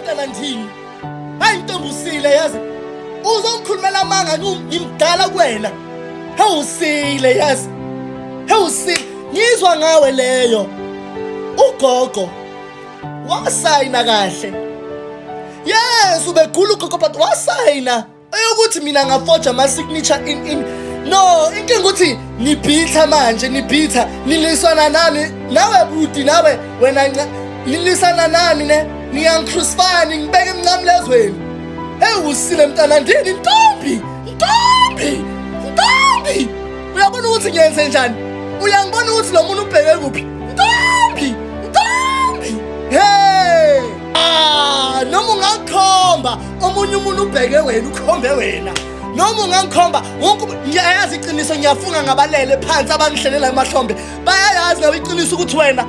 mntana ndini. Hayi ntombi usile yazi. Uzongikhulumela amanga ngimdala kuwena. Hewusile yazi. Hewusile. Ngizwa ngawe leyo. Ugogo wasayina kahle. Yes, ubegula ugogo but wasayina. Eyokuthi mina ngafoja ama signature in in No, inkinga ukuthi nibhitha manje nibhitha nilisana nami nawe buti nawe wena nilisana nami ne niyangicrucify ningibeka emnqamlezweni. Hey usile mntana ndini ntombi ntombi ntombi uyabona ukuthi ngiyenze njani uyangibona ukuthi lo muntu ubheke kuphi ntombi ntombi hey ah noma ungakhomba omunye umuntu ubheke wena ukhombe wena noma ungangikhomba wonke ngiyayazi iqiniso ngiyafunga ngabalele phansi abangihlelela emahlombe bayayazi nawe iqiniso ukuthi wena.